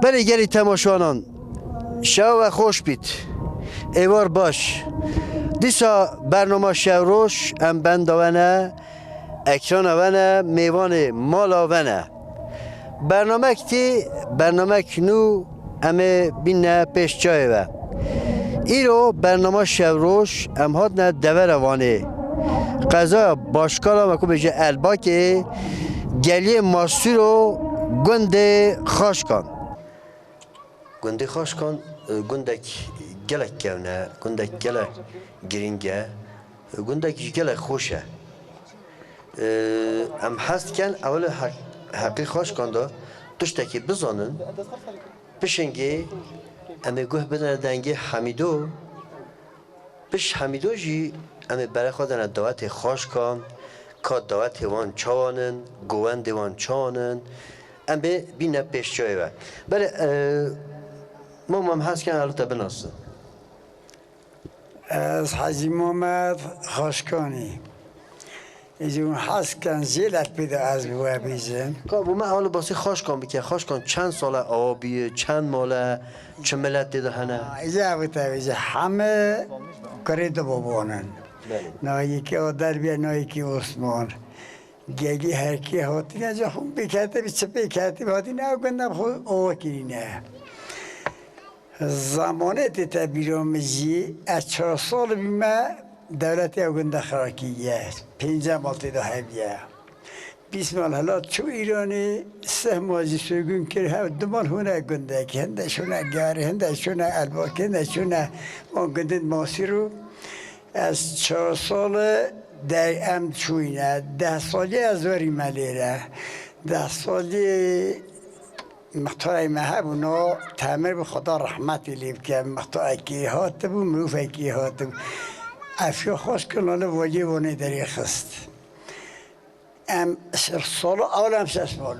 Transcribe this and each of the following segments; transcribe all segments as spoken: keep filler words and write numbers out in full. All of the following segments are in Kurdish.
Belê gelî temaşevanan, şewa we xweş bît. Êvar baş. Dîsa bernama Şewroj em benda we ne, ekrana we ne, mêvanê mala we ne. Bernamek tî, bernamek nû em ê bîne pêş çayê we. Îro bernama Şewroj em hatine devera Wanê. Qezaya Başkala me ku bêje Elbakê, geliyê Masûro, gundê Xaşkan. Gundê Xaşkan, e, gundek gelek kevn e, gundek gelek girîng e, e, gundek jî gelek xweş e. E, em hez dikin ewil heq-, heqî Xaşkan de tiştekî bizanin. Pişingê em ê guh bidin dengê Hemîdo. Piş Hemîdo jî em ê bere xwe dene dawetê Xaşkan, ka dawetê wan çawan in, govendê wan çawan in, em ê bîne pêşçiyayê we. Belê, e, Mama, em hez ken elo te binasin. Ez Hecî Mamed Xaşkanî. Êdî hûn hez ken jêlek pê de ez bi we bêjim. Ka bo me ewil basî Xaşkan bike. Xaşkan çend sal e awa bûye, çend mal e, çi milet tê de hene? Êdî ev te bêje, heme kurê du baban in. Belê. Na yekê Ader bûye, na yekê Osman. Gelî herkê hatine, ca xwe pêketibî, çi pêketibî, hatine ew gund bi xwe awa kirîne. Zamanê tê te bîra min jî, ez çar sal bûme, dewletê ew gund de xira kiriye. Pênce mal tê de hebiye. Bîst mal hilat çû Îranê, sih mal jî sirgûn kir, hev du mal hûne gundekî. Hinde şûne Garê, hinde şûne Elbakê, hinde şûne wan gundên Masîro. Ez çar sal e der em çûyne. Deh salî ez werîme lêre. Deh salî Mixtarê me hebûna, temir bû, Xweda rehmetê lê bike. Mixtarekî hatibû, mirovekî hatibû. Efiya Xaşkan li valiyê Wanê derê xist. Em sala ewil em şeş mal bûn.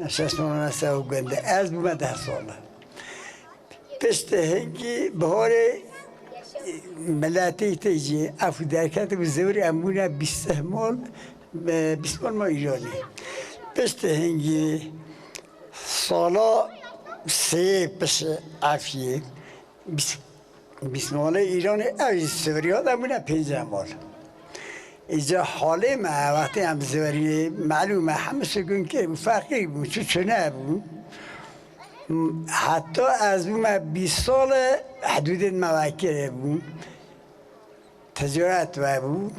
Em şeş mal ne ser ew gund e. Ez bûme deh sal e. Piştî hingî biharê miletê te jî ev derketibû ziwir, em bûne bîst mal, e, bîst mal ma Îranê. Piştî hingî sala sê piş efiyê, bîst, bîst malê Îranê ew jî ziwirî hat, em bûne pêncî mal. Îca halê me, wextê em ziwirî, melûm e, hemû sirgûn kir bû, feqîr bû, çi çi nebû. Heta ez bûme bîst sal e, hidûdên me vekirê bû. Ticaret vebû.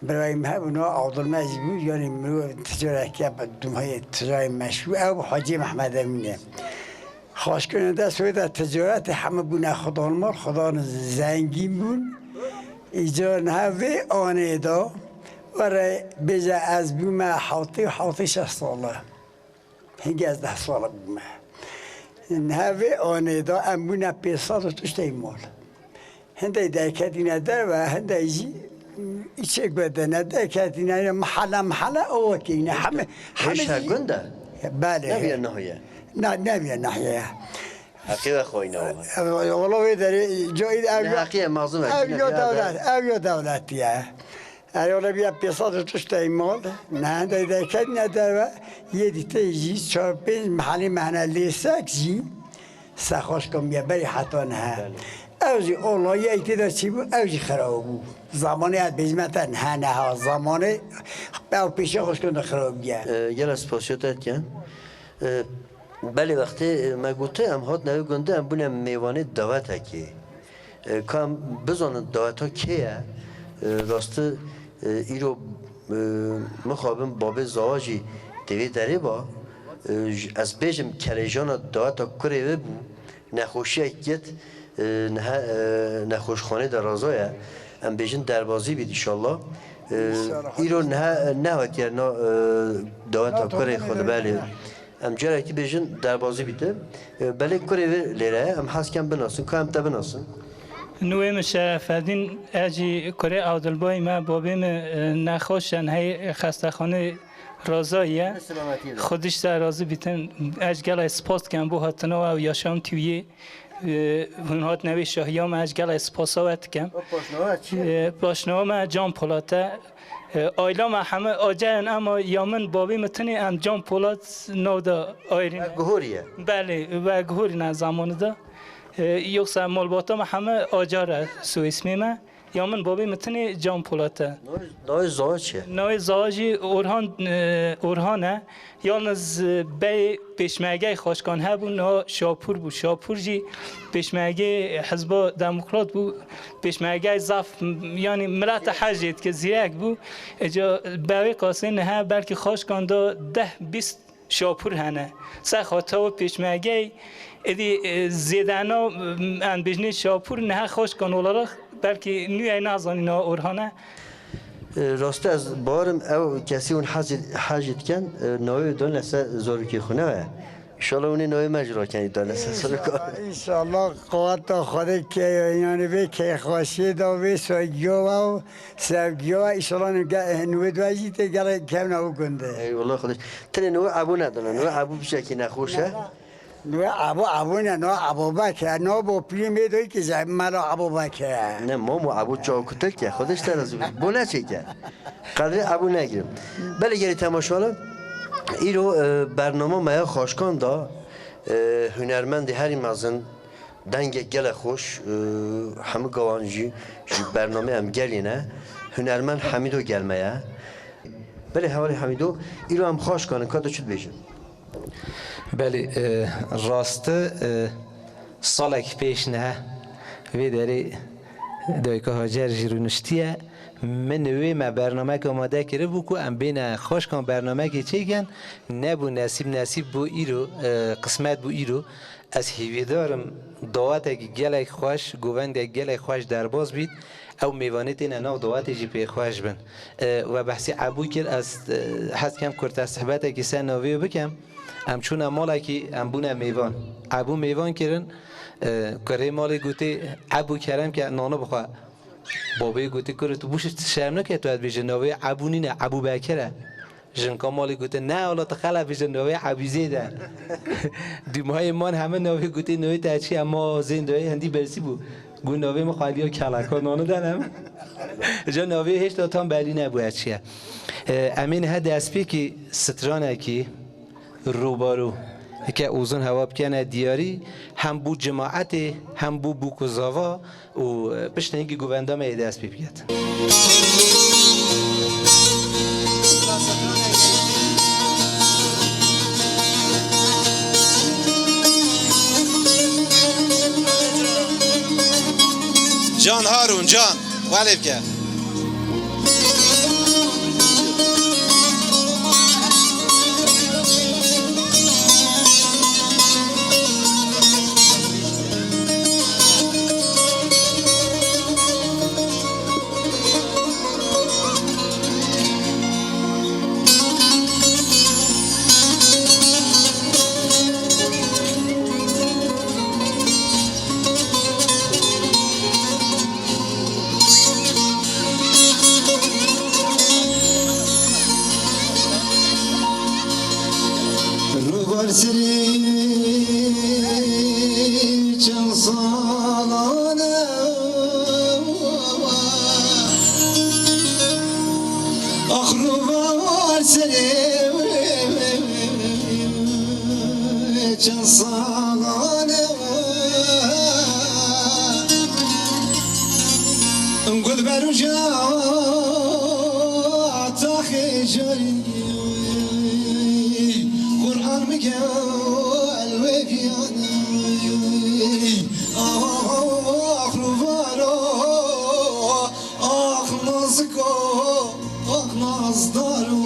Birayê me hebû, niha Abdulmecîd bû, yanî mirov ticaretkiya dumhayê ticarê meşhûr, ew bû Hacî Mehmed Emîn e. Xaşkirine de soyê de ticaretê hemû bûne xudan mal, xudan zengîn bûn. Îca niha vê anê de, were bêje ez bûme hewtê, hewtê şeş sal e. Hingî ez deh sal bûme. Niha vê anê de em bûne pênc sed û tiştê mal. Hindê derketîne derve, hindê jî îçê gundê ne derketîne, mihele mihele awa kirîne. Heme, heme Hêşa jî gund e? Belê. Neviya Nahûye? Na, neviya Nahûye. Heqî ve xweyna. Wala wê derê, cayî ev Ne ya, heqî ye, mazlum e, ev ne ya ya dewlet, ev ya dewletî ye. Erê, wala bîya pênc sed û tiştê mal, nehende derketine derve, yê dîtê jî çar pênc mehelê me hene lêsek jî, sexaş kamiye berî heta nihe. Belê. Ew jî olayê tê de çî bû, ew jî xirab bû. Zamanê ez bêjime te nihe neha, zamanê ew pêşiya xaşkan de xirab bûye. E, gelek spasiya te dikin. E, belê wextê, e, me gote em hatine wê gundê, em bûne mêvanê dawetekê. E, ka em bizanin daweta kê ye? E, rastî, e, îro, e, mixabin babê Zawa jî tê vê derê ba. E, j-, ez bêjim kerêjana daweta kurê wê bû. Nexweşiyek gît, e, niha, e, nexweşxanê de raza ye. Em bêjin derbazî bît înşallah. E, înşallah. Îro niha, e, nehatiye na, e, daweta kurê xwe de, belê. Em carekî bêjin derbazî bîte. E, belê kurê wê lêre ye, em hez ken binasin, ka em te binasin. Nû wê min Şerefedîn, ez jî kurê Ewdilbayî me, babê min, e, nexweş e, hey xestexanê razayî ye. Xwedî ji te razî bîtin. Ez gelek spas dikim bo hatina we û yaşam tîwiyê. Ee, hûn hatine vê şahiya me, ez gelek spasa we dikim. O paşnava çi ye? Ee, paşnava me Can Polat e. Ee, aila me heme acer in, ema ya min babê min tinê em Can Polat nav da ayrî ne. Guhorî ye? Belê, we guhorî ne zamanı da. Ee, yoksa malbata me heme acar e, soyismê me. Ya min babê min tinê Can Polat e. Navê, navê zawa çi ye? Navê zawa jî Orhan, e, Orhan e. Yalnız, e, bey pêşmergey xweşkan hebû, niha Şapûr bû. Şapûr jî pêşmergê Hizba Demokrat bû. Pêşmergey zaf, m-, yanî milete hejê dike, zîrek bû. Eca be wê qasê niha belkî xweşkan da deh bîst Şapûr hene. Ser xata û pêşmergey, êdî, e, zêdena, em bêjinê Şapûr niha xweşkan olarak belkî nûyey nazanî niha Orhan e. E, rastî ez bawerim ew kesî hûn hecî, hecî dikin, e, navê wî dane ser zarokê xwe, ne we? Înşallah hûn ê navê me jî rakenî dane ser zarokê. Înşallah, înşallah, quweta Xwedê ke-, yanî vê keyxweşiyê de, vê saygiyê de û sevgiyê de, înşallah nû ge-, nû wê dua jî tê gelek kevna û gundê. Eyvallah, Xwedê. Tenê nû Ebû nedana, nû Ebû piçekî nexweş e. Nû Ebû, Ebû ne, nû Ebûbekir, nû bo pîlî mêdoyî ki ze-, mela Ebûbekir. Ne, mamo Ebû çawa kutek e, Xwedê ji te razî bî. Bo ne çêke. Qedrê Ebû negirin. Belê gelî temaşevanê, îro, e, bernama me ya xweşkan da, e, hunermendê herî mezin, dengê gelek xweş, e, hemû gawan jî ji bernameyê em gelî ne. Hunermend Hemîdo gel me ye. Belê hevalê Hemîdo, îro em xweşkan in, ka tu çi dibêjin? Belê, e, rast e, e, salek pêş niha vê derê dayika Hacer jî rûniştiye. Min wê me bernamek amade kiribû ku em bêne xweşkan bernamekê çêkin. Nebû nesîb, nesîb bû îro, e, qismet bû îro. Ez hîvîdar im dawetekî gelek xweş, govendek gelek xweş derbas bît. Ew mêvanê têne nav dawetê jî pê xweş bin. E, we behsî Ebû kir, ez, e, hez dikem kurte sihbetekî ser navê wê bikim. Em çûne malekî, em bûne mêvan. Ebû mêvan kirin, e, kurê malê gotê, Ebû kerem ke nano bixwe. Babê gotê, kuro tu bû şerm nake tu ez bêje navê Ebû nîne, Ebû Bekir e. Jinka malê gote, ne wala tu xela bêje navê Ebîzêd e. Dûmahê man heme navê gotê navê te çi ye, ma zên dayê hindî bersî bû. Got navê min xweliya keleka nano denem. Ja navê hêşta tam belî nebû ez çi ye. E, em ê niha destpêkî stranekî rûbarû ke ûzin hewa bikene diyarî, hem bû cemaetê, hem bû bûk û zava, û, e, piştî hingî govenda me ê dest pê biket. Can Harun, Can, welê bike. Rubar sirî çend salan e. Ax rubar sirî çend salan e. Gul beruja taxê jarî, Qur'an mi gel wê giyanî. Ax rûvaro, ax naziko, ax nazdaro.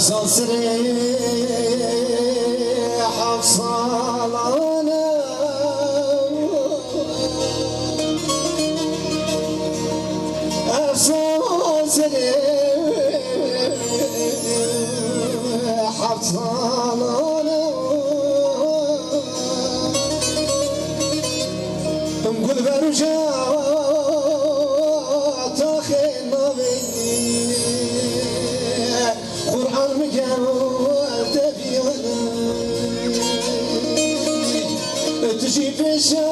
Sazirê heft salane. Ev sazirê heft salane. Em gul veruja taxê navê. Qur'an mi gel te bînin. Tu jî pêşa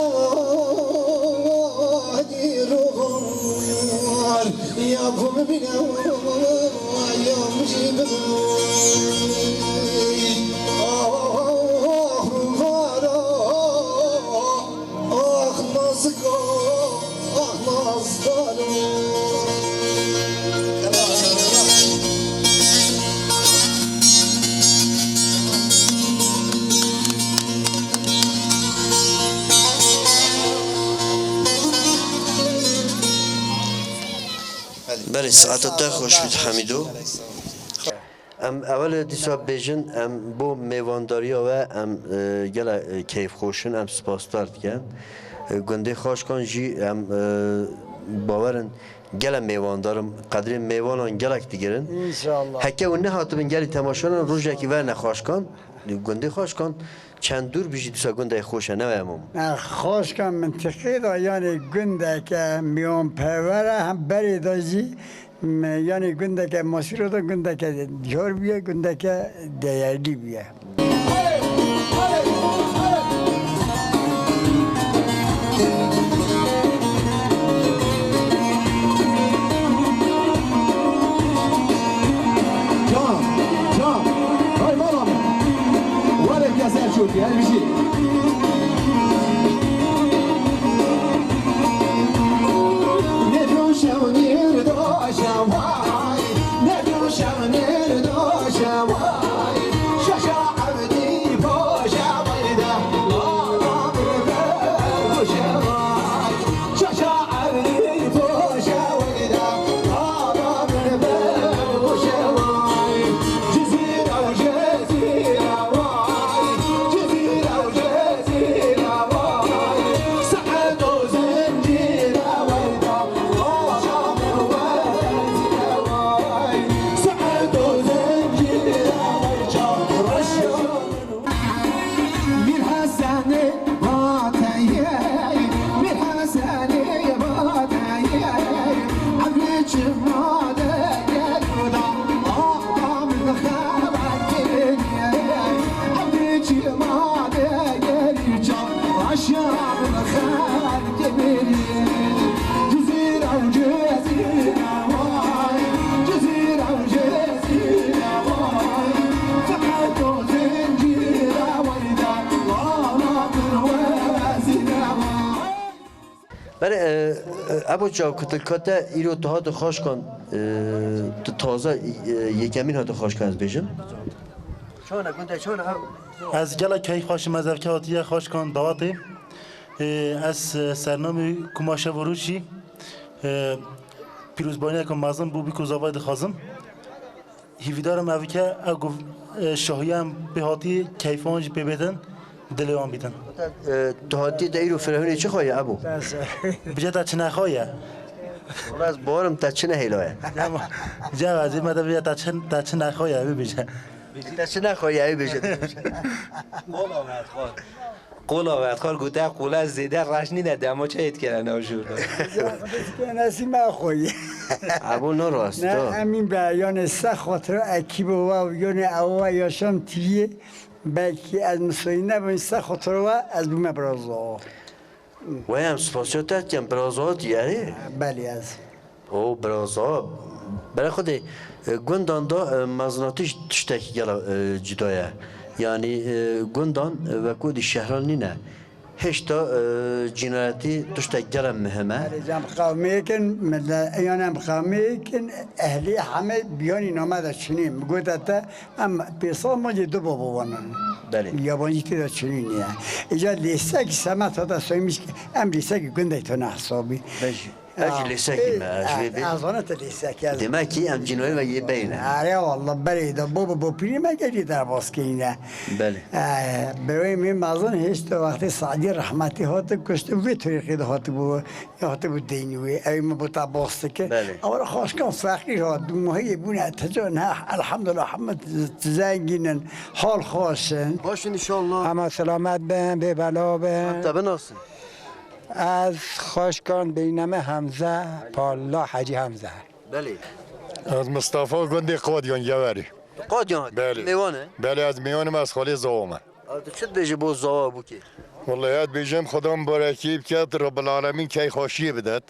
dî rohan ya ku min bîne ya min jî bibin. Ah, ah, ah. Ax naziko, ax nazdaro. Belê, saeta te xweş bît, Hemîdo. Em ewil dîsa bêjin, em bo mêvandariya we em, e, gelek, e, keyfxweş in, em spasdar dikin. E, gundê Xaşkan jî em, e, bawer in gelek mêvandar in, qedrê mêvanan gelek digirin. Înşallah. Heke hûn nehatibin gelî temaşenan, rojekî werne Xaşkan, gundê Xaşkan çend dûr bijî dîsa gundê xweş e, ne weye Mamo? E, Xaşkan mintiqê de, yanî gundeke mîwanperwer e, hem berê de jî M-, yanî gundeke masîro de gundeke diyar bûye, gundeke değerli bûye. Can, can, hay mama. Were keser çok, her bir şey. Ne duşa nêrdoşa vay, ne duşa nêrdoşa vay. Şaşa Evdî paşa vay da, la la bir ver goşa vay. Şaşa Evdî paşa vay da, la la bir ver goşa vay. Cizîra, Cizîra vay, Cizîra, Cizîra vay. Saet û zincîra vay da, la la bir ver Mîr Hesenê Vateyê, Mîr Hesenê Vateyê, emrê çima de gel da, ava min xeber kirî, emrê çima de gel ça, aşa min xeber kirî. Cizîra û Cizîra vay, Cizîra û Cizîra vay. Belê, e, e, Ebo Çaw, ku tu kete îro tu hate Xaşkan, e, tu taze, e, yekemîn hate Xaşkan, ez bêjim. Çona, gundê çona, ew. Ez gelek keyf xweş im, ez evke hatiye Xaşkan dawetê. E, ez, e, sernamî Kumaşev û Rûşî, e, pîrozbaniyeke mezin bo bîk û zavayê dixwazim. Hîvîdar im evike ew ku, e, şahiya em pê hatî keyfa wan jî pê bêtin, dilê wan bîtin. E, tu hatî te îro firehûnê çi xwaye, Ebo? Bije te çi nexwaye? Wala ez bawerim te çi nehêlaye. Cem, cem ez ê me te bije te çi, te çi nexwaye, ew bije. Te çi nexwaye, ew bije. Qola we xwar. Qola we xwar gote, qola zêde reş nîne, dema çayê dikene nav jûr de. Nasî me xweyî. Ebo, ne rast e. Ne, emîn be, yanê se xatira ekîbo we, yanê ewa Yaşam T V'yê, belkî ez misoyî nebûm, se xatira we, ez bûme biraz o. Wê em spasiya te dikin, biraza hatî, erê? Belê ez. O biraza. Bere Xwedê, e, gundan da, e, mezinatî tiştekî gela, e, cuda ye. Yanî, e, gundan, e, wek wî di şehran nîne. Hêşta, e, cînayetî tiştek gela muhim e. Erê, cem qewmêk in, mile-, yan em qewmêk in, ehlê heme biyanî name de çinî. Min gote te, Em pêsa malê du baba wan in. Belê. Yabancî tê de çinî niye. Îca lêsekî semet hate soymiş ki em lêsekî gundê tune hesabî. Bejî. Ez jî lîsekî me, ez jî vê bê. Ez zana te lîsekî ez. Demek ki em cînoyê me yê beyne. Are wallah, belê de bo bo bo pîrî me gelî derbas keyne. Belê. Birayê min mezin hêşt wextê Sadî rehmetî hati kuştin vê torîqê de hatibû, hatibû deynî wê. Ew min bo te bas dike. Belê. Ew re xaşkan feqîr hat, muhiyê bûne teco ne, elhamdulillah, hemû zengîn in, hal xweş in. Baş in inşallah. Hema selamet bin, bê bela bin. Te binasin. Ez xweşkan bîneme Hemze, Palla Hecî Hemze. Belê. Ez Mistefa gundê Qadyan Yewerî. Qadyan? Belê. Mêwan e? Belê, ez mêwan im, ez xalê Zawa me. A, tu çi dibêjî bo Zawa bûkê? Wallahî ez dibêjim Xuda mibarekî biket, Rabbil Alemîn keyf xweşiyê bidet.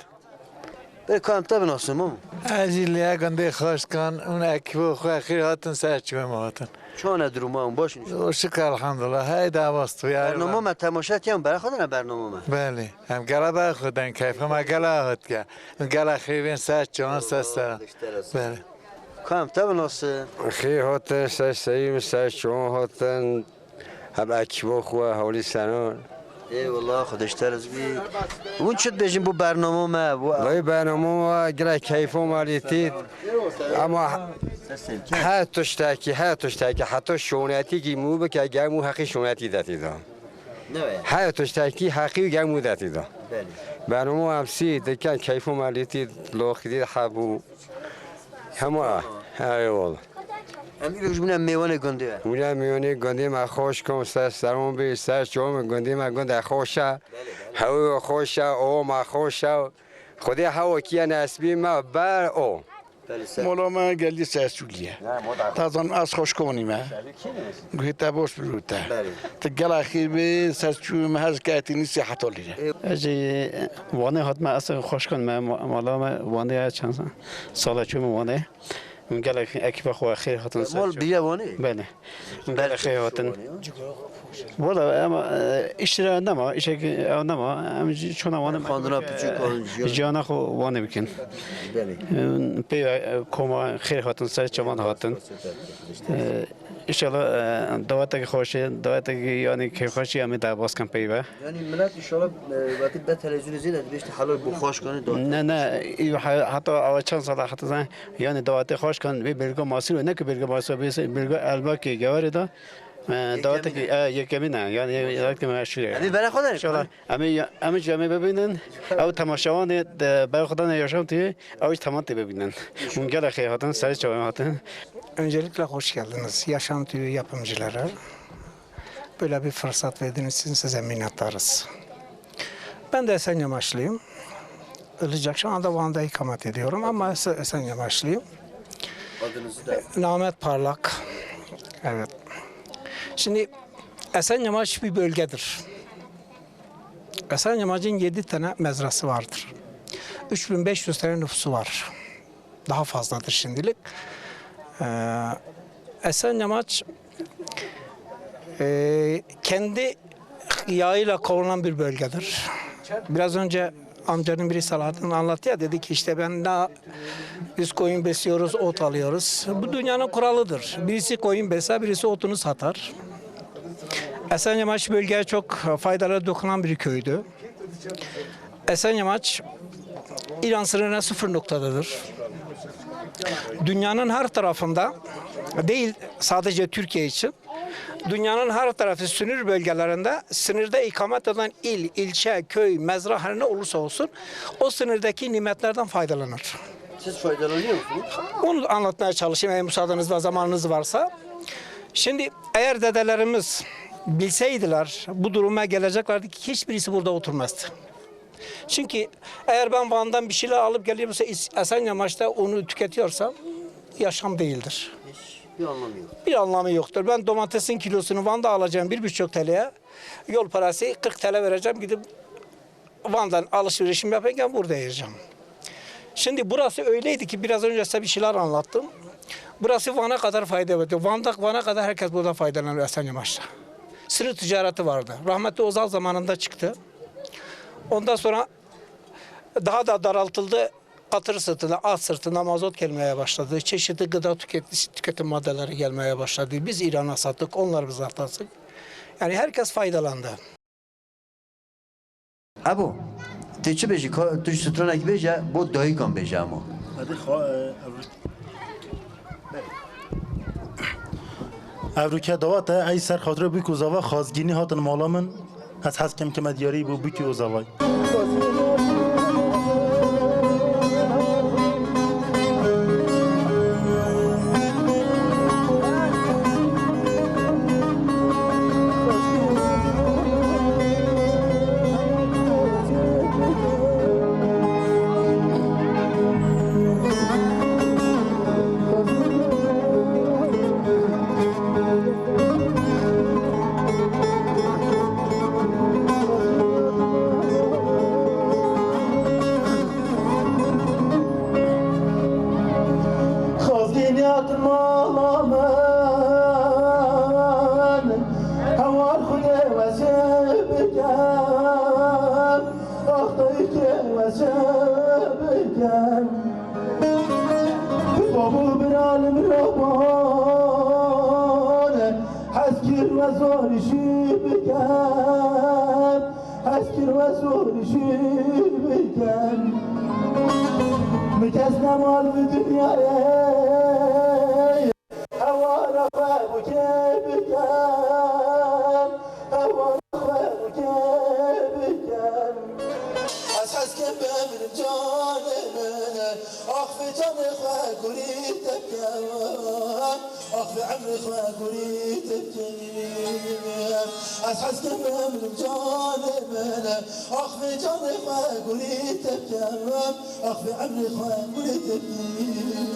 Bê ka em te binasin, mamo. Ez jî li ya gundê Xaşkan û ekîbo xwe xêr hatin ser çûyê me hatin. Çawa ne duruma hûn, baş in? O şikir elhamdulillah. Hey de rast bû ya. Bernama me temaşe diyan, bera xwe dene bernama me. Belê. Em gela bera xwe den, keyfa me gela hatiye. Gela xêr bên ser çûyan ser ser. Belê. Ka em te binasin. Xêr hatin, ser serî min, ser çûyan hatin. Hebe ekîbo xwe, hewlî senan. Ê wela, Xwedê ji te riz bî. Hûn çi dibêjin bo bernama me? Bo Vay bernama me, gelek keyfa me lê tît. Ama her tiştekî, her tiştekî, heta şonetîkî mû bike, gem û heqî şonetî detî da. Ne wê? Her tiştekî heqî û gem û detî da. Belê. Bernama em sî dikin, keyfa me lê tît, loqî dî hebû. Hema, eyvallah. Em îro ji bûne mêwanê gundê we. Wîna mêwanê gundê me xweş kom, ser seran bê, ser çawa me gundê me gundê xweş e. Hewê we xweş e, o me xweş e. Xwedê hewa kiye nesbî me ber o. Belê ser. Mola me gelî Sesûlî ye. Tazan ez xweşkonî me. Guhê te boş bi te. Belê. Ti gela xêr bê, ser çû me her ketî nîsî heta lîre. Ez jî Wanê hatime, ez xweşkan me, ma-, mala me Wanê ye, çend sala çûme Wanê. Min gelek ekîpa xwe xêr hatin ser. Mal bîye Wanê? Belê. Min gelek xêr hatin. Wala ema, e, îş re nema, îşek ew nema. Em jî çûna Wanê. Xandina piçûk an, jiyan. Jiyana xwe Wanê bikin. Belê. Em, pê, e, koma xêr hatin, ser çavan hatin. E, Înşallah, e, dawetek xweşê, dawetek yanî kêfxweşî em ê derbas kin peyve. Yanî milet înşallah, e, wekî be televizyonê zêde dibêjte helal bo xweş kanê dawet. Ne, ne, î he-, heta awa çend sala heta zen, yanî dawetê xweş kan, vê bêrga masî ne ku bêrga masî, bê bêrga elbakê gewarê da, e, dawetek, e, yekemîn e, yanî yekemîn meşhur e. Em ê bere xwe de. Înşallah. Em ê, em ê cemê bibînin. Ew temaşevanê de berê xwe dane Yaşam T V, ew jî tematê bibînin. Hûn gelek xêr hatin, serê çavan hatin. Öncelikle hoş geldiniz Yaşam T V yapımcıları. Böyle bir fırsat verdiğiniz için size minnettarız. Ben de Esenyamaçlıyım. Ilıcak şu anda Van'da ikamet ediyorum ama Ese-, Esenyamaçlıyım. Adınızı da. Namet Parlak. Evet. Şimdi Esenyamaç bir bölgedir. Esenyamacın yedi tane mezrası vardır. Üç bin beş yüz tane nüfusu var. Daha fazladır şimdilik. Ee, Esenyamaç, e, kendi yağıyla kavurulan bir bölgedir. Biraz önce amcanın biri Selahattin anlattı ya, dedi ki işte ben daha biz koyun besliyoruz, ot alıyoruz. Bu dünyanın kuralıdır. Birisi koyun besler, birisi otunu satar. Esenyamaç bölgeye çok faydalı dokunan bir köydü. Esenyamaç İran sınırına sıfır noktadadır. Dünyanın her tarafında değil, sadece Türkiye için, dünyanın her tarafı sınır bölgelerinde sınırda ikamet eden il, ilçe, köy, mezra her ne olursa olsun o sınırdaki nimetlerden faydalanır. Siz faydalanıyor musunuz? Onu anlatmaya çalışayım eğer müsaadenizle zamanınız varsa. Şimdi eğer dedelerimiz bilseydiler bu duruma geleceklerdi ki hiçbirisi burada oturmazdı. Çünkü eğer ben Van'dan bir şeyler alıp geliyorsam, Es-, Esenyamaç'ta onu tüketiyorsam yaşam değildir. Bir anlamı yok. Bir anlamı yoktur. Ben domatesin kilosunu Van'da alacağım bir buçuk T L'ye, yol parası kırk T L vereceğim, gidip Van'dan alışverişim yaparken burada yiyeceğim. Şimdi burası öyleydi ki biraz önce size bir şeyler anlattım. Burası Van'a kadar fayda verdi. Van'da, Van'a kadar herkes burada faydalanıyor Esenyamaç'ta. Sınır ticareti vardı. Rahmetli Özal zamanında çıktı. Ondan sonra daha da daraltıldı. Katır sırtına, at sırtına mazot gelmeye başladı. Çeşitli gıda tüket-, tüketim maddeleri gelmeye başladı. Biz İran'a sattık, onlar bize sattık. Yani herkes faydalandı. Ebo, Tê çi bêjî? Ka-, tu ji stranekî bêje, bo dayikan bêje hema. Hadi xwe, e, ev-, Evroke dawet e, ey ser xatirê bûk û zava xazgînî hatin mala min. Ez hez kim kime diyarî bû bûkî û zavay. Xazgîniyat mala min, hewar Xwedê wesê bikem, ax dayikê wesê bikem. Babo bira li min re bane, hez kir we zor jî bikem. Ez kir we zor jî bikem. Min kes nemal bi dinyayê. Hewara xwe bûkê bikem. Hewara xwe bûkê bikem. Ez hez kim bimrim canê min. Axfê canê xwe gurî te bikem. Axfê emrê xwe gurî te bikem. Ez hez kim bimrim canê min. Axfê canê xwe gurî te bikem. Axfê emrê xwe gurî te bikem.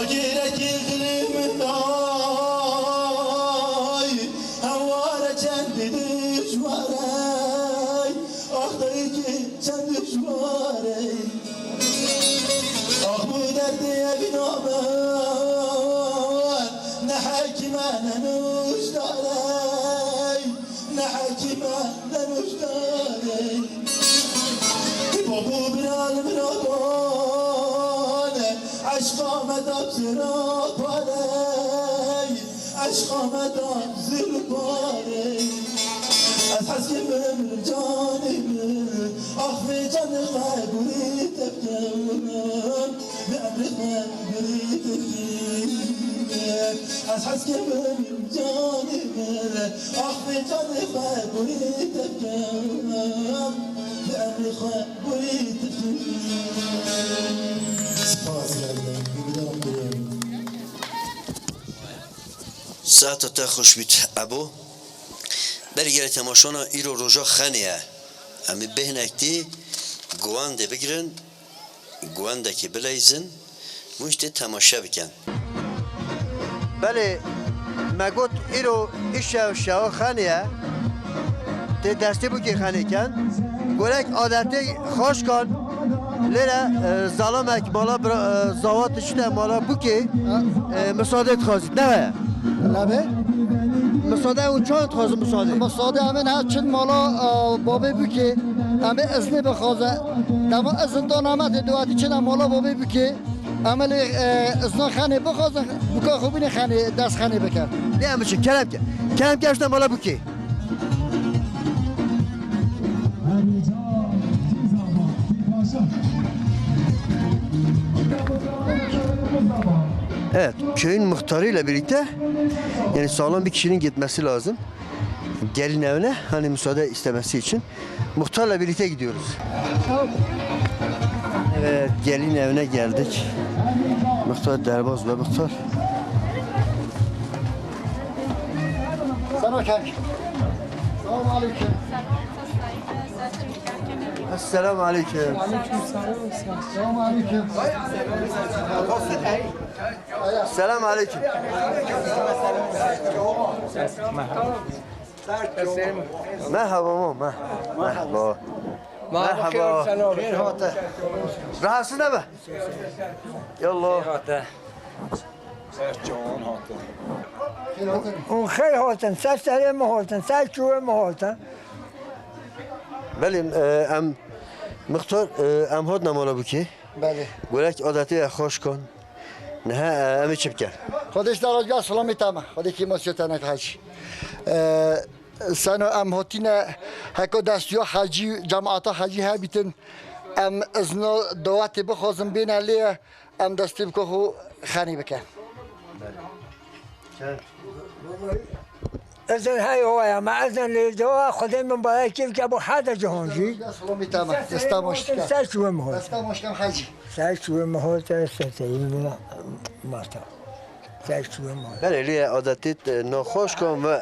Agêrekî xilê min day, heware çendî dijwar ey, ax dayikê çend dijwar ey. Ax bu derdê evîna me, ne hekîm e ne nûjdar ey. Ne hekîm e, ne nûjdar ey. Babo bira li min re bane, eşqa me da bi zêr û par ey. Eşqa me da bi zêr û par ey. Ez hez kim bimrim canê min, axfê canê xwe gurî te bikem. Bi emrê xwe gurî te bikem. Ez hez kim bimrim canê min. Axfê canê xwe gurî te bikem. Bi emrê xwe gurî te bikem. Spas geldi. Saeta te xweş bît Ebo. Berî gelê temaşana, îro roja Xenê ye. Em ê bêhnek dî guandê bigirin. Guendekî bileyzin, hûn jî tê temaşe bikin. Belê, me got îro îşev şewa Xenê ye. Tê destê bûkê Xenê ken. Gorek adetê xaşkan lêre, e, zalamek mala bira-, e, zawa dişite mala bûkê, e, misade dixwazît, ne weye? Lebe? Misade û çawa dixwazin misade? Misade em ê niha çin mala, e, babê bûkê. Em ê iznê bixwaze. Dema izin dana me tê duatî çine mala babê bûkê. Em ê lê, e, izna Xenê bixwazin, bûka xwe bîne Xenê, dest Xenê bike. Lê em biçin, kerem ke. Kerem ke, işte mala bûkê. Evet, köyün muhtarıyla birlikte, yani sağlam bir kişinin gitmesi lazım. Gelin evine, hani müsaade istemesi için muhtarla birlikte gidiyoruz. Evet, gelin evine geldik. Muhtar derbaz ve muhtar. Sana kek. Selamun aleyküm. Esselamu aleyküm. Selam aleyküm. Merhaba, ma. Merhaba. Merhaba. Rahatsız ne be? Yallah. Hûn xêr hatin, ser serê min hatin, ser çûyê min hatin. Belê, e, em, mixtor, e, em hotine mala bûkê. Belê. Gorek adetê ye xweş kan. Niha, e, em ê çi bikin? Xwedê ji te razî be, silamê te me. Xwedê kî masiya te neke hecî. E, seno em hotine heko destiya hecî, cemaata hecî hebîtin. Em izno dawetê bixwazin bêne lê. Em destê bi kox û xenî bikin. Ezin hey oya, me ezin lê dewa, Xwedê min barekî bike bo herde cihan jî. Silamî te me. Desta moşke. Ser çûyê min hot. Desta moşke hecî. Ser çûyê min hot, ser teyî min mata. Ser çûyê min hot. Belê, lê adetê te naxweş kan ve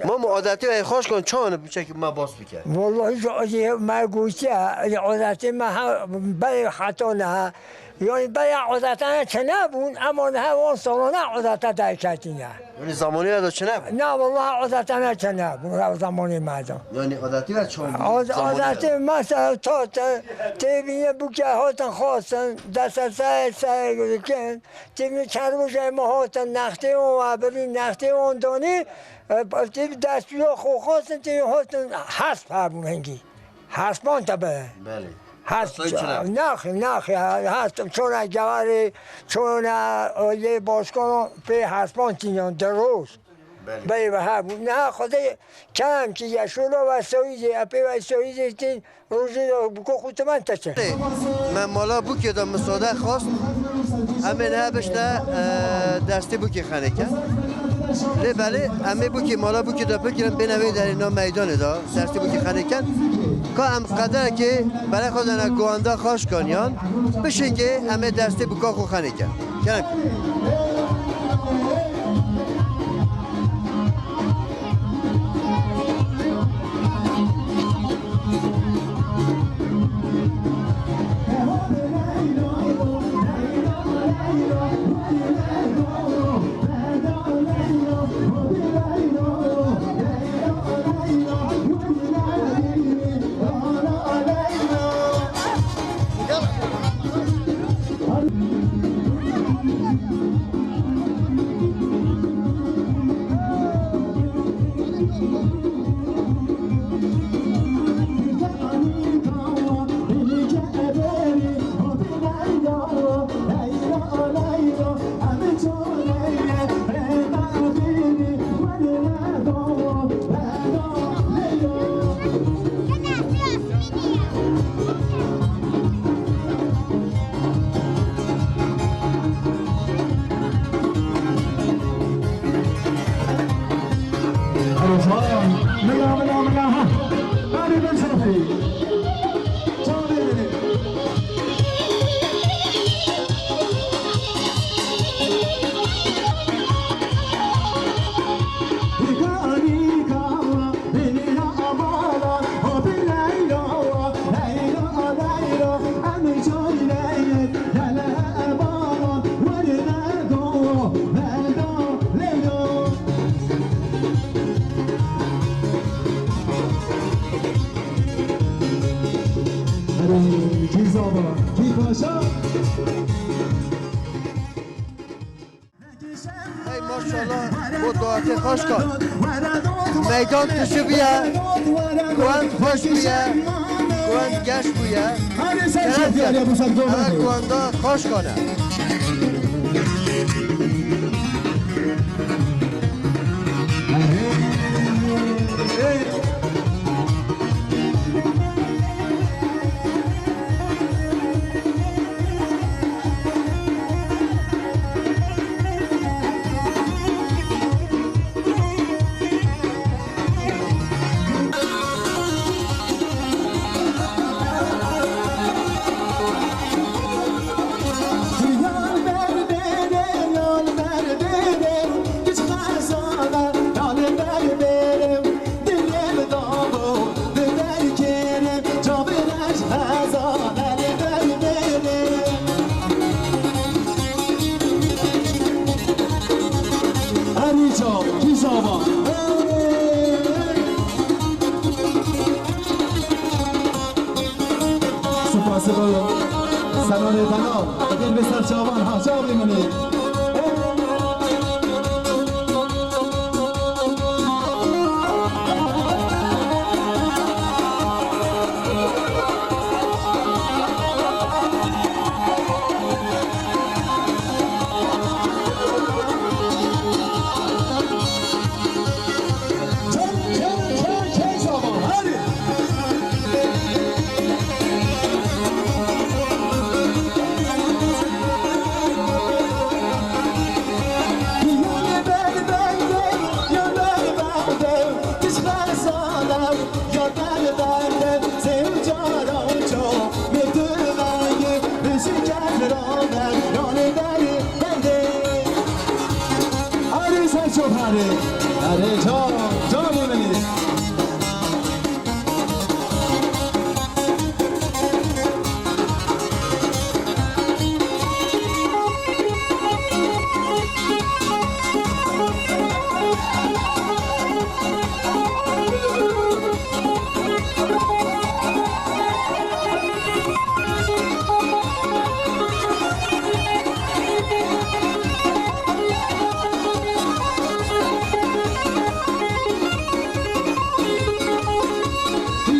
ma, ma adetê ey xweş kan, çawan biçek me bas bike. Vallahi, ji, ji me gotiye, adetê me ha, belê heta niha. Yani, beya odetana çene bûn, ama niha wan salona odeta derketîne. Yani, zamanî de çene bûn? Na, vallahi odetana çene bûn, ya zamanî me de. Yani, odetî ve çawan bûn? Od-, zamanî odetî de? Mesela, to te, tê bîne bûke hatin xwestin, dese se, se dikin, tê bîne çend rojê me hatin, nextê wan webirî, nextê wan donî, e, tê destûya xwe xwestin, tê hatin hesp hebûn hingî. Hespan te be. Belê. Hesp, hespan çi ne? Naxê, naxê, hesp çona gewarê, çona, o, yê başkan pê hespan tînan, di roj. Belê. Bey ve ha, bu ne Xwedê kem ki yaşolo ve soyîdê, epê ve soyîdê tîn, rojê de bu ko xutemen te çe. Me mala bûkê de misade xwest. Em ê niha bişte, e, destê bûkê xenê ke. Lê belê, em ê bûkê mala bûkê de bikirin, bêne vê derê na meydanê de, destê bûkê xenê ken. Ka em qederekê belê xwe dene guanda xweş kan yan, bişêkê em ê destê bûka xwe xenê ken. Kerem. Mela, mela, mela, ha. Hadi ben tarafı. Çağır beni. Hey, maşallah, bo dawetê xweş kan. Meydan tişibiye, guand xweş bûye, guand geş bûye. Kerem ken. Ev guanda xweş kan e. Senarê Delal, xêr bê ser çavan, ha çavê min ê. Erê Serço, erê. Erê can, canê min î.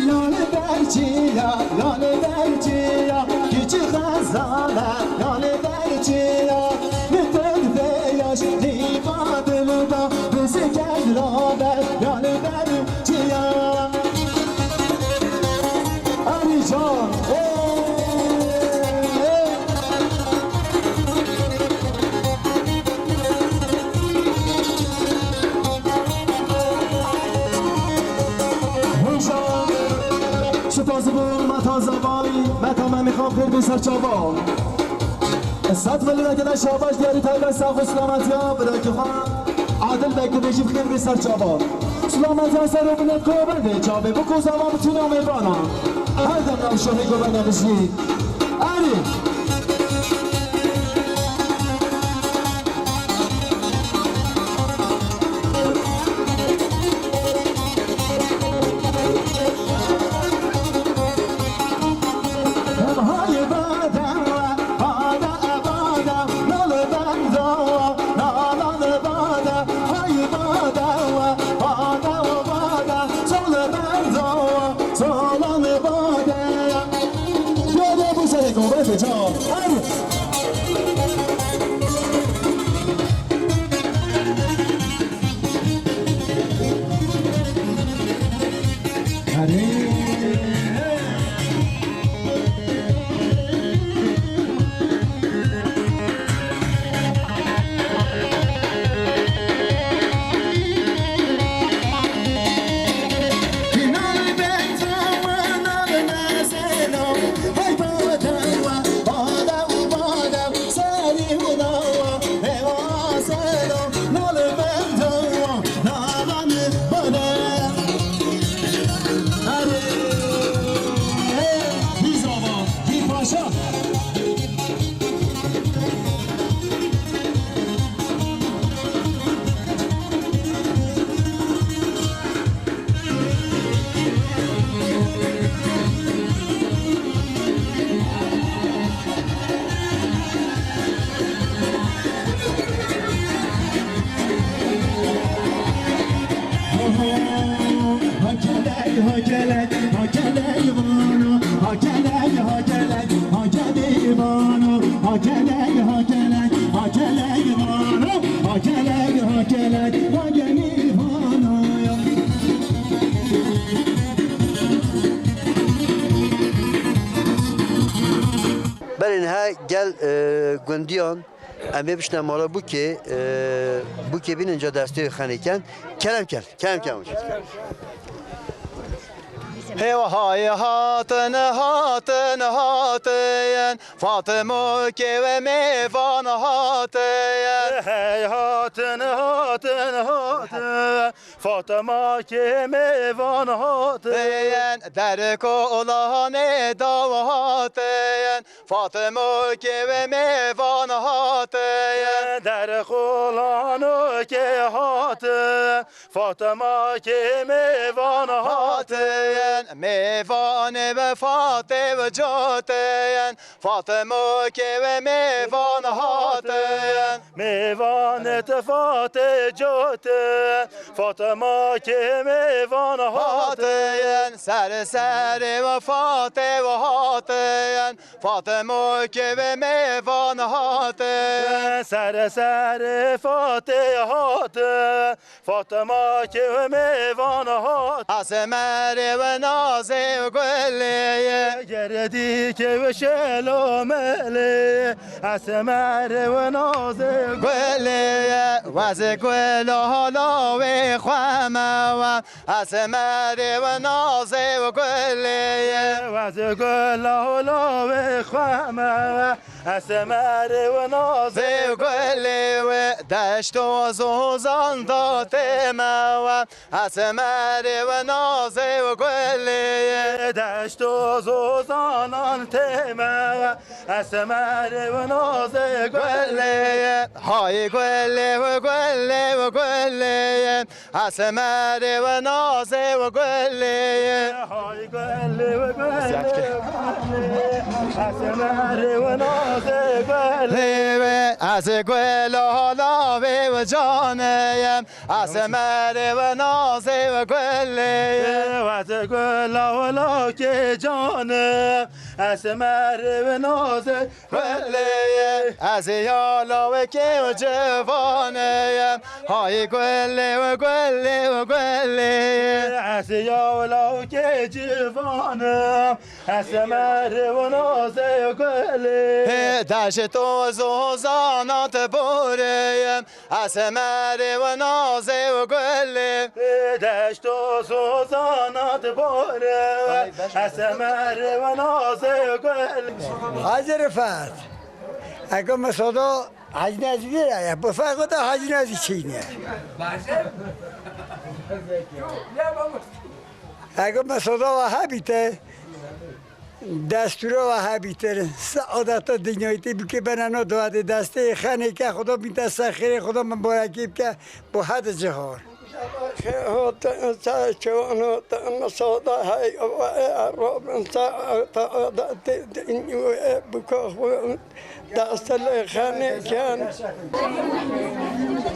Lale derciya, lale derciya, küçük Hazale, lale derciya, bütün beyaz diva dilda, bizi gel rabe, lale derciya. Erê can, ê, ê. Spas bû, me taze vay, me tamamî xwe xêr bê ser çavan. Sed milî veke de şabaş diyarî taybet sax û silametiya birakî xwe. Adil Beg dibêjî xêr bê ser çavan. Silametiya ser û binê govendê çavê biko zaman bitûna mêvana. Her dem nav şohê govenda bijî. Erê. Hem hay bade, bade, bade, nal bende, nalan bade, hay bade, bade, bade, sol bende, solan bade. Yode bu sene kuvvete çal. Hadi. Berê niha gel, e, gundiyan, em ê bişne mala Bûkê, e, Bûkê bînin ca destê xenê ken. Kerem ken, kerem ken. Hêwa hayê hatin, hatin, hatin. Fatimo kê we mêvan hatin. Hey hatin, hatin, hatin. Fatima kê mêvan hatin. Tên der kolanê daw hatin. Fatima kê wê mêvan hatin. Der kolanê kê hatin. Fatima kê mêvan hatin. Mêvanê we Fatê we cotin. Fatima kê wê mêvan hatin. Mêvanê te Fatê cotin. Fatima kê mêvan hatin. Hatin. Ser serê we Fatê we hatin. Fatima kê wê mêvan hatin. Ser serê Fatê hatin. Fatima kê wê mêvan hat. Esmerê we nazê we gulê ye. Gerdî kê wê şelo melê. Esmerê we nazê we gulê ye. Wezê gula hala wê xwe me we. Esmerê we nazê we gulê ye. Wezê gula hala wê xwe me we. Esmerê we nazê we gulê we. Deşt û zozan da tê me we. Esmerê we nazê we gulê ye. Deşt û zozanan tê me. Esmerê we nazê we gulê ye. Hay gulê we, gulê we, gulê ye. Esmerê we nazê we gulê ye. Hay gulê we, gulê we, gulê ye. Esmerê we nazê we gulê ye. Ez gula hala wê we canê ye. Esmerê we nazê we gulê ye. Ez gula hala kê canê. Esmerê we nazê we gulê ye. Ez ya hala wê kê we civanê ye. Hay gulê we, gulê we, gulê ye. Ez ya hala wê kê civanê. Esmerê we nazê we gulê ye. He, deşt û zozana te borê ye. Esmerê we nazê we gulê. Deşt û zozana te borê. Esmerê we nazê we gulê. Hacî Rifet. Eko me soda Hacî Nezî vê ye. Bu ferqo da Hacî Nezî çîne. Eko me soda wa hebîte. Destûra we hebîtir, si adeta dinyayî tê bike bena no dua de destê xenê ke Xuda bîte ser xêrê Xuda mibarekî bike bo hedi cihar. Hatin ser çewan hatin misoda hey robin ser adetê dinyayê bike xwe. Destê lê xenê ken.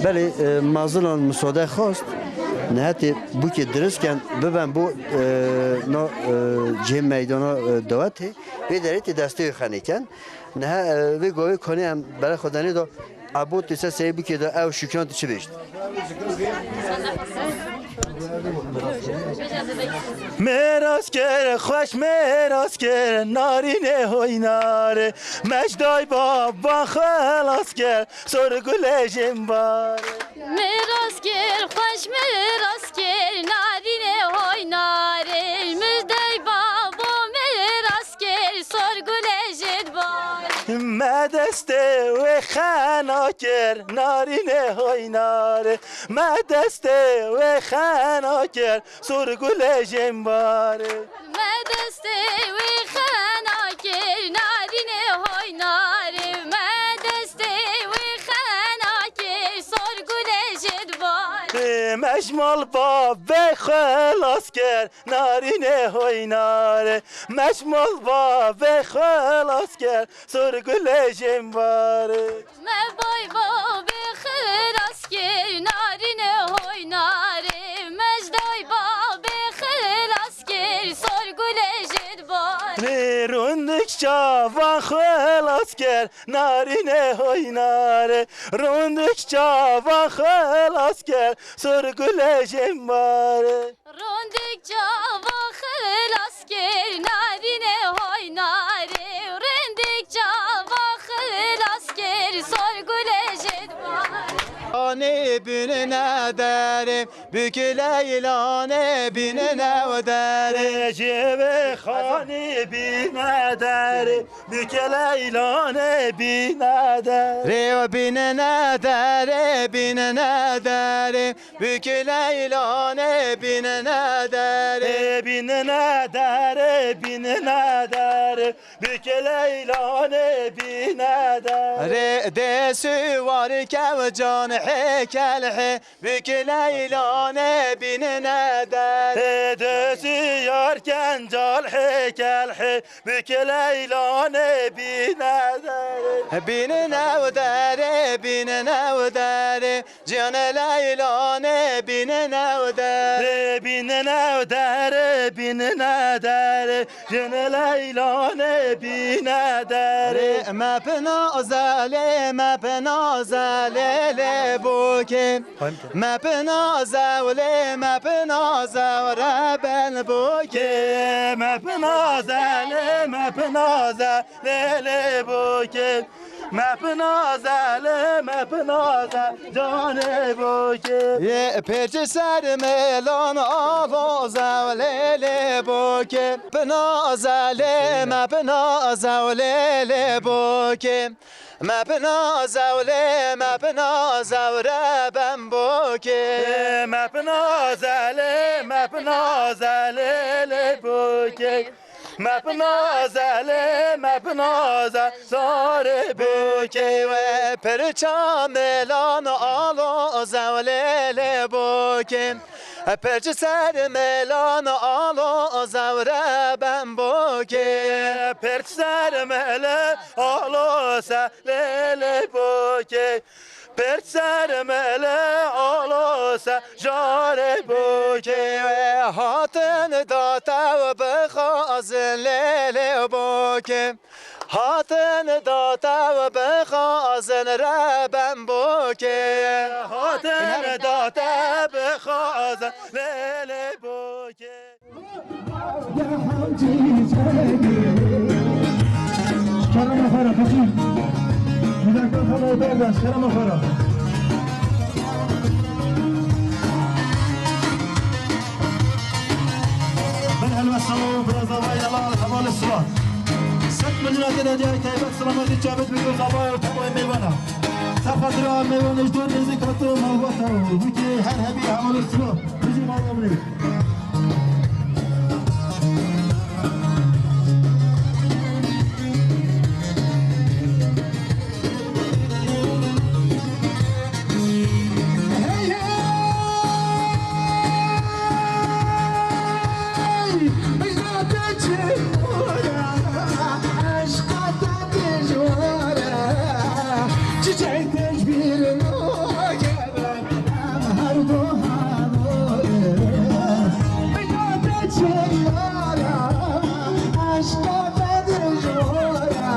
Belê, e, mazilan misode xwest, niha tê bûkê dirist ken, biben bo, e, no, e, cihê meydana, e, dawetê, vê derê tê destê wê xenê ken. Niha, e, vê govê konê em bere xwe denê da, abo tê ser serê bûkê da, ew Şukran tu çi bêjt? Mêras kir, xweş mêras kir, narînê hoynarê, me ji dayba ba xelas kir, sor gulê jêmbarê. Mêras kir, xweş mêras kir, narînê hoynarê, me ji dayba bo mêras kir, sor gulê jêdbarê. Me destê wê xena kir, narînê hoynarê, me destê wê xena kir, sor gulê jêmbarê. Me destê wê xena kir, narînê hoynarê, me destê wê xena kir, sor gulê jêdbarê. Me ji mal bavê xelas kir, narînê hoynarê, me ji mal bavê xelas kir, sor gulê jêmbarê. Me bay babê xilas kir, narînê hoynarê, me ji day babê xilas kir, sor gulê jêdbarê. Rûndik çavan xilas kir, narînê hoynarê, rûndik çavan xilas kir, sor gulê jêmbarê. Rûndik çavan xilas kir, narînê hoynarê, rûndik çavan xilas kir, sor gulê jêdbarê. Anê bûne derê, Bûk û leylanê bînine derê. Ji vê xanî bîne derê. Bûk û leylanê bîne derê. Rê bînine derê, bînine derê. Bûk û leylanê bînine derê. Ê bînine derê, bînine derê. Bûk û leylanê bîne derê. Rê dê siwar kew can hê kel hê. Bûk û leylanê bînine derê. Ê dê siwar kencal hê kel hê. Bûk û leylanê bîne derê. Bînine derê, bînine derê. Ciyanê leylanê bînine derê. Ê bînine derê, bînine derê. Ciyanê leylanê bîne derê. Rê me pinaze lê, me pinaze lê lê bokê. Me pinaze lê, me pinaze reben bokê. Me pinaze lê, me pinaze lê lê bokê. Me pinaze lê, me pinaze canê bokê. Yê pêçî ser mêlan aloze lê lê bokê. Pinaze lê, me pinaze lê lê bokê. Me pinaze lê, me pinaze reben bokê. Me pinaze lê, me pinaze lê lê bokê. Me pinaze lê, me pinaze zarê bokê. Wê pirça mêlan aloze lê lê bokê. Pirç ser mêlan aloze reben bokê. Pirç ser mêlan aloze lê lê bokê. Pirç ser mêlan aloze jarê bokê. Wê hatin da te bixwazin lê lê bokê. Hatin da te bixwazin reben bokê. Hatin da te bixwazin lê lê bokê. Kerema xwe re, xeşî. Muzakir xwe re, berdaş, kerema xwe re. Bin helwesta û biraz avayê delal, hevalê silav. Sed milyon te de diyayê taybet, selametî çavêt bigir, xabay û tebay mêvana. Ser xatira mêvanê ji dor nêzîk hato malbata û bûkê her hebî hevalê silav. Bijî mal omrê. Çiçek tecbîr nake. Em her du hemû, bigate çeyara, eşqa te dijwara,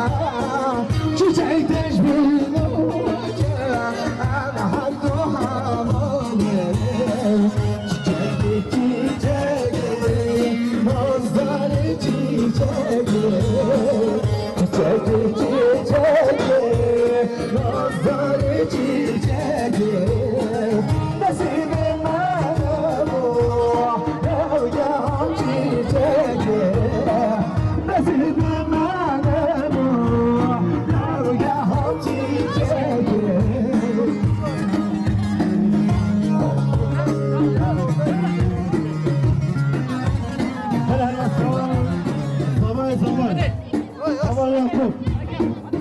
çiçek tecbî nûke, em her du hemû, çiçek çiçek, nazdarî çiçek, çiçek çiçek. Nazdarê çîçekê, nesîbê me nebû, rewgehan çîçekê, nesîbê me nebû, rewgehan çîçekê. Hele hele, sağ ol. Sağ ol, sağ ol. Sağ ol, Yakup.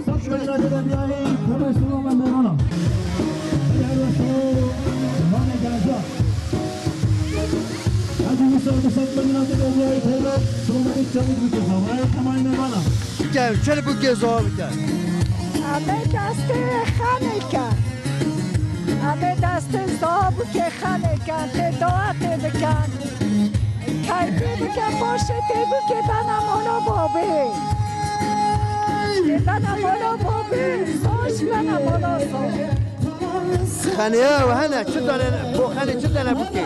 Sed milyon te de diyayê, temel şûna me mêvana. Helal olsun. Mane gaza. Hadi Musa, sed milyon te de diyayê, temel şûna me çabuk bikin. Havaya tamay mêvana. Gel, şöyle bu göz ağa bir gel. Ahmet Aslı Haneke. Em ê destê zabûkê xelê ken, tê dua tê biken. Keyfê bike paşê tê bûkê bena mala babê. Tê bena mala babê, zaj bena mala zaj. Xeniye we hene, çi dane, bo xenê çi dane bûkê?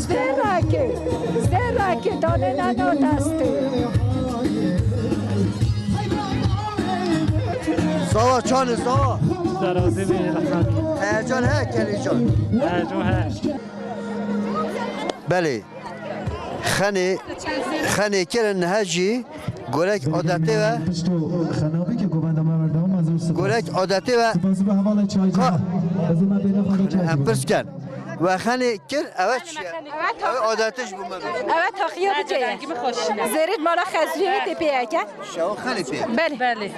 Zêrekê, zêrekê danê neno destê. Sawa çanê sawa. Serazî bê, Elhamdülillah. Heyecan he, Kelîcan. Heyecan he. Belê. Xenê, xenê kirin niha jî gorek adetê ve. Pişto xenabê ke govenda me berdewam ez û spas. Gorek adetê ve. Spas be hevalê çaycı. Ka- Ez ê me bêne xwe çay. Em pirs ken. We xenê kir, ewe çi ye? Ewe adetê ji bo me bêje. Ewe taxiya biçe ye. Zêrê mala Xezriyê tê pê yeke. Şewa xelê pê. Belê. Belê.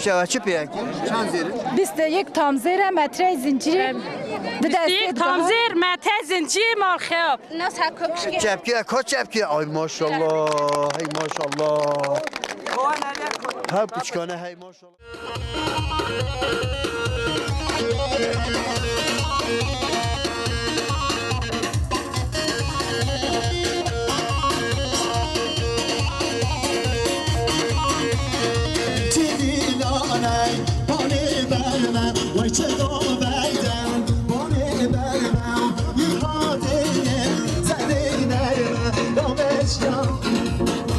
Şewa çi pê yeke? Çand zêr e? Bîst û yek tam zêr e, metrey zincîrê. Di destê Bîst û yek tam zêr, metrey zincîrê mal xeyab. Nas ha kokşki. Çepkiye, ka çepkiye? Ay maşallah, hey maşallah. Her piçkane hey maşallah. Çivilane, bane berme, vay çedo beyden, bane berme, yıkadeye, zedey derme, dameşya.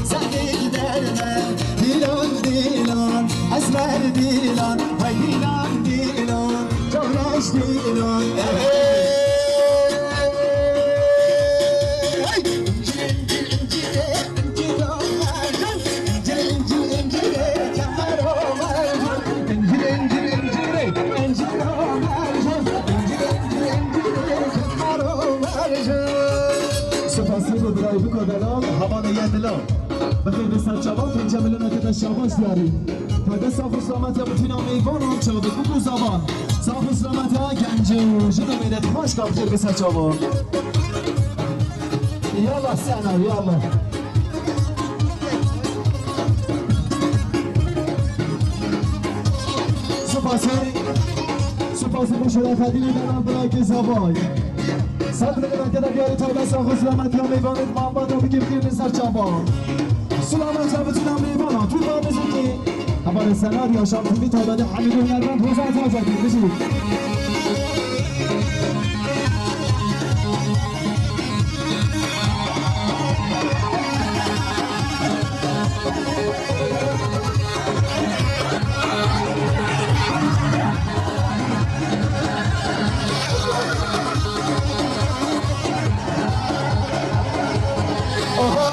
Zengî derme, dîlan dîlan, esmer dîlan, hay dîlan dîlan, cawreş dîlan. Hey! İncir, incir, incire, incir o mercan. İncir, incir, incire, kemer o mercan. İncir, incir, incire, incir o mercan. İncir, incir, incire, kemer o mercan. Spas bo birayê biko delal, hevalê ye dilan. Bixêr bi ser çavan, pênce milyon eke de şabaş diyarî. Taybe sax û selamet ya bütün mêvanan, çavik û zavan. Sax û selamet ya genc û jin û mêret xweş ka bixêr bi ser çavan. Yallah Sena, yallah. Spasî, spasî bo şerefetînê delal birayê zavay. Sed milyon eke de diyarî taybe sax û selamet ya mêvanê Muhammed Rabî kê bikirî ser çavan. Selamet ya bütün mêvanan, Türk Muhammed Zeki. Hevalê Sena, Yaşam T V taybetî Hamîd Hunermend, Hozan Taca, bijî. Oho!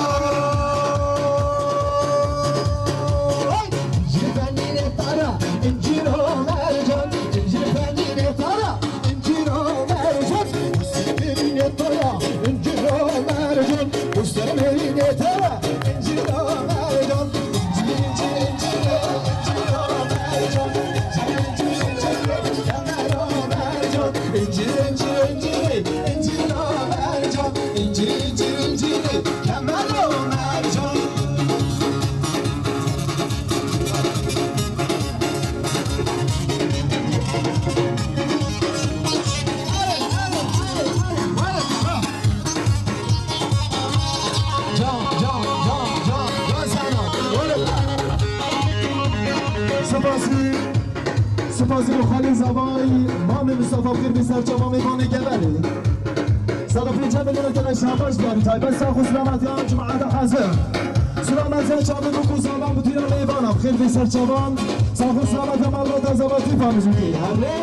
Ji fenî ne tara, incir o mercan, ji fenî ne tara, incir o mercan, ji fenî ne tara, incir o mercan, ji fenî ne tara, incir o mercan, incir, incir, incir, incir o mercan, incir, incir, incir, kemer o mercan, incir, incir, incir, incir o mercan, incir, incir, incir, kemer o mercan. Can, can, can, can, can sana. Spasî, spasî bo xalê zavay, Mamê Mustafa Xêr bi ser çava mêvanê geverê. Sedefê cemê lêre kene şabaş diyarî, taybet sax û selamet ya cemaete hazir. Selamet ya çavê bûk û zavan bi tîra mêvana, xêr bi ser çavan, sax û selamet ya malbata zavatî famizûkê. Herê!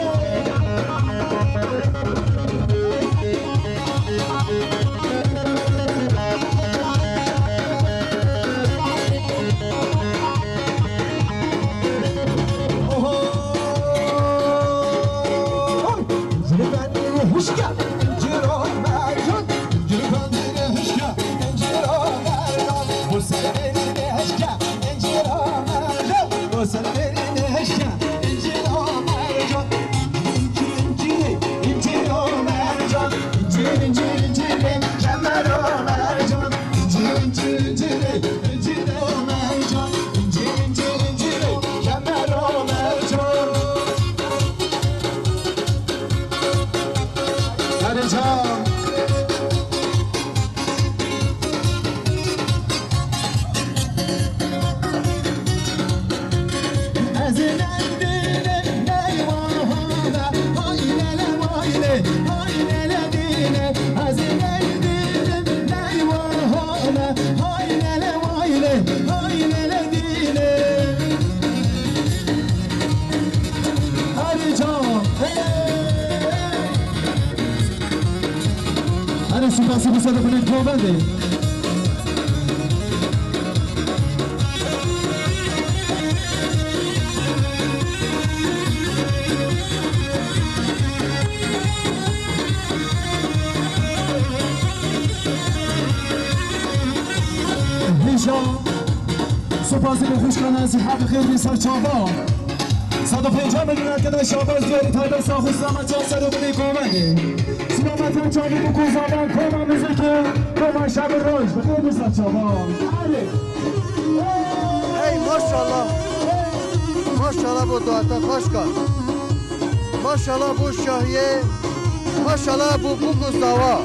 Oho! Zirveni hişke, ciro mercan, ciro hişke, ciro mercan, bu seferine hişke, ciro mercan, bu seferine hişke, ciro mercan. İncir, incir, incir o mercan, incir, incir, incir, kemer o mercan, incir, incir, incir, incir o mercan, incir, incir, incir, kemer o mercan. Hadi can. Hadi can. Hey. Hadi süper. Sibû ser binê govendê. Hêja, sopasî bo xwişkana zî, hebe xêr bin ser çava. Sed û pêncî milyon arkadaş şabaj diyarî taybet sax û selamet can ser û binê govendê. Selamet can çavî bû ku zaten koma muzîkê, koma şev û roj. Bi xêr bin ser çava. Hadi. Hey maşallah. Maşallah bo dawete xweşka. Maşallah bo şahiyê. Maşallah bo bûk û zawa.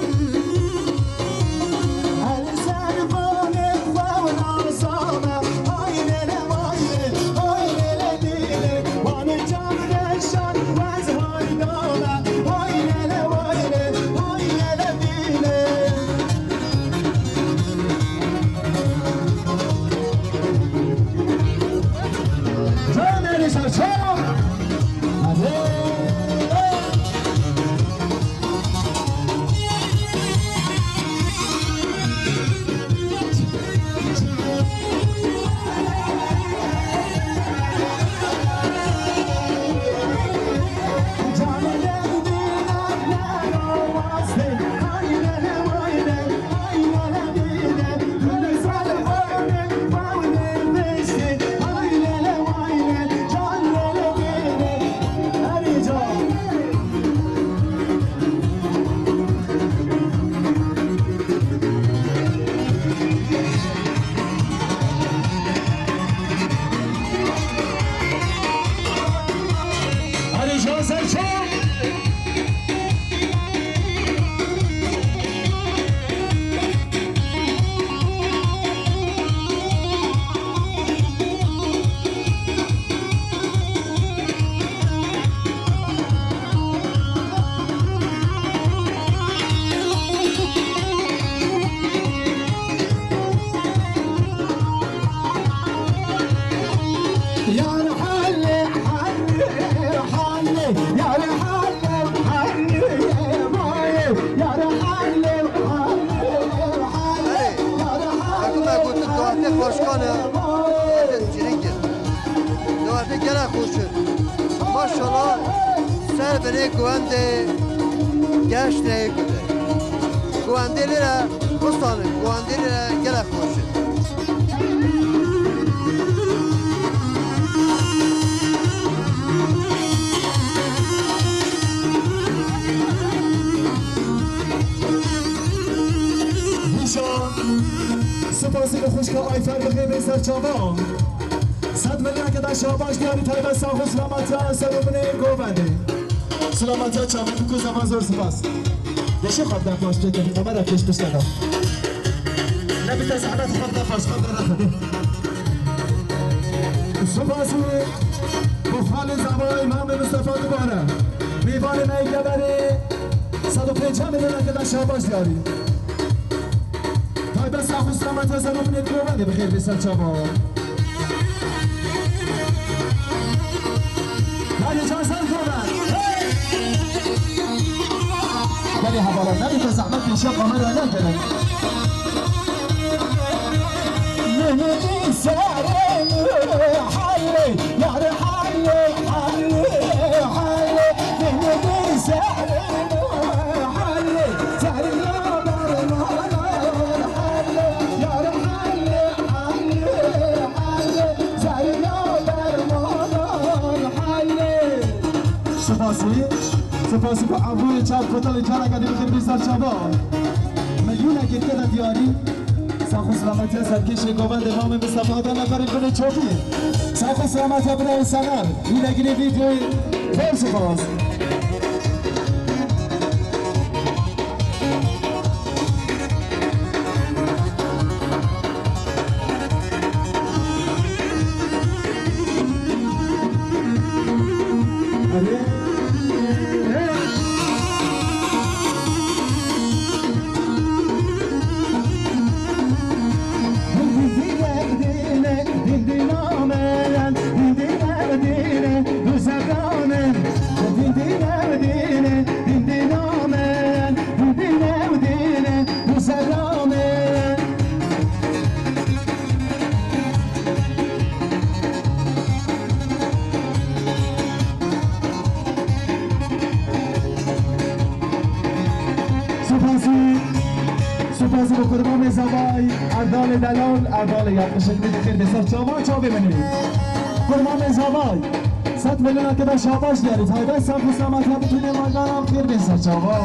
Belê, wekî me got, dawetê xweşkan e, dawetê şirîn e. Dawetê gelek xweş e. Maşallah, ser binê guhende geş neyê gude. Guhende lêre xweşan e, guhende lêre gelek xweş e. Nîşan, spasî li xwişka Ayfer bi xêr bê ser çava. Sed milyon arkadaş şabaş diyarî taybet sax û selamet ya ser û binê govendê. Selamet ya çavê bikû zaman zor spas. Deşê xwe bi def baş pêkin, kamera pêş pişt neda. Nebite zehmet xwe bi def baş, xwe bi def baş. Spasî bo xalê zavayê Mamê Mistefa dubare. Mêvanê me yê geverê sed û pêncî milyon arkadaş şabaş diyarî. Taybet sax û selamet ya ser û binê govendê bi xêr bê ser çava. Hadi can ser govend. Hey! Belê hevala, nebite zehmet pêşiya kamera nekirin. Mehmet'in sarı halle, yar halle, halle, halle. Mehmet'in sarı halle, sarı halle, yar halle, halle, halle. Spasî. Spasî ku Ebûyê Çar Kotalê careke din xêr bê ser çava. Milyonekê tê de diyarî. Sax û selametiya serkêşê govendê Mamê Mistefa da neferê binê çokî. Sax û selametiya binê Sener. Yine yine videoyu. Zor spas. Kurbanê Zavay, Erdalê Delal, Erdalê yaklaşıklı bir bir ser çava, çavê min. Kurbanê Zavay, sed milyon keda şabaş diyarî, taybet sax û selamet ya bütün êvangana xêr bên ser çava.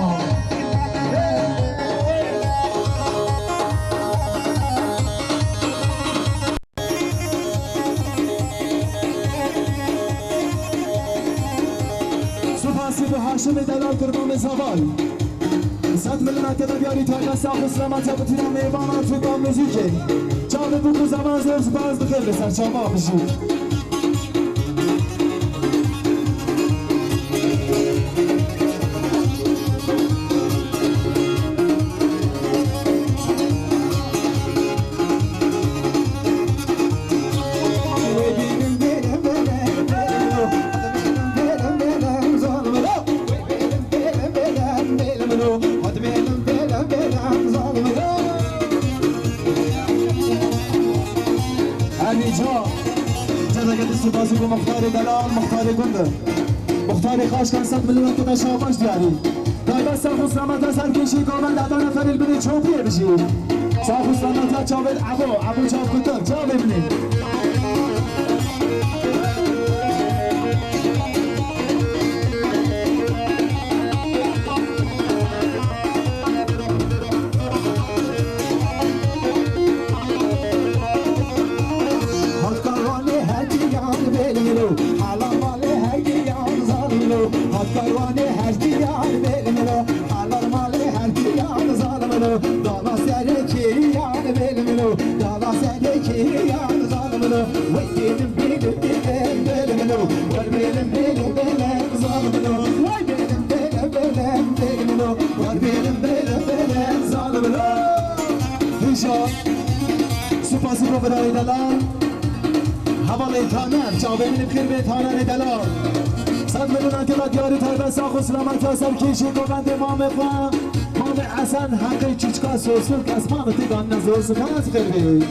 Sipasî bo Haşimê Delal Kurbanê Zavay. Sed milyon keda diyarî, taybet sax û selamet ya bütün êvangana Türkan Müzikê. Çavê bûk û zevan zor spas dixêr li ser çava bijî. Ayrıca, cedeke dest û bazî ku muxtarê delal, muxtarê gund e. Muxtarê Xaşkan sed milyon keda şabaş diyarî. Taybet sax û selamet ya serkêşî govend heta neferê li binê çopiyê bijî. Sax û selamet ya çavê Ebo, Ebo çavkutir, çavê min ê. Hat karwanê her kiyan bêlmilo, hala malê her kiyan zalmilo. Hat karwanê her kiyan bêlmilo, hala malê her kiyan zalmilo. Dala serê kiyan bêlmilo, dala serê kiyan zalmilo. Wey bêlim bêlim bêlim bêlmilo, wey bêlim bêlim bêlim zalmilo. Wey bêlim bêlim bêlim bêlmilo, wey bêlim bêlim bêlim zalmilo. Hêja. Sipasî bo birayê delal. Hevalê Taner, çavê min bi xêr bê Tanerê delal. Sed milyon keda diyarî, taybet sax û selamet ya serkêşî govendê mamê xwe. Mamê Esen heqê çûçka sosûk esmanê tê danine zor spas xêr bê.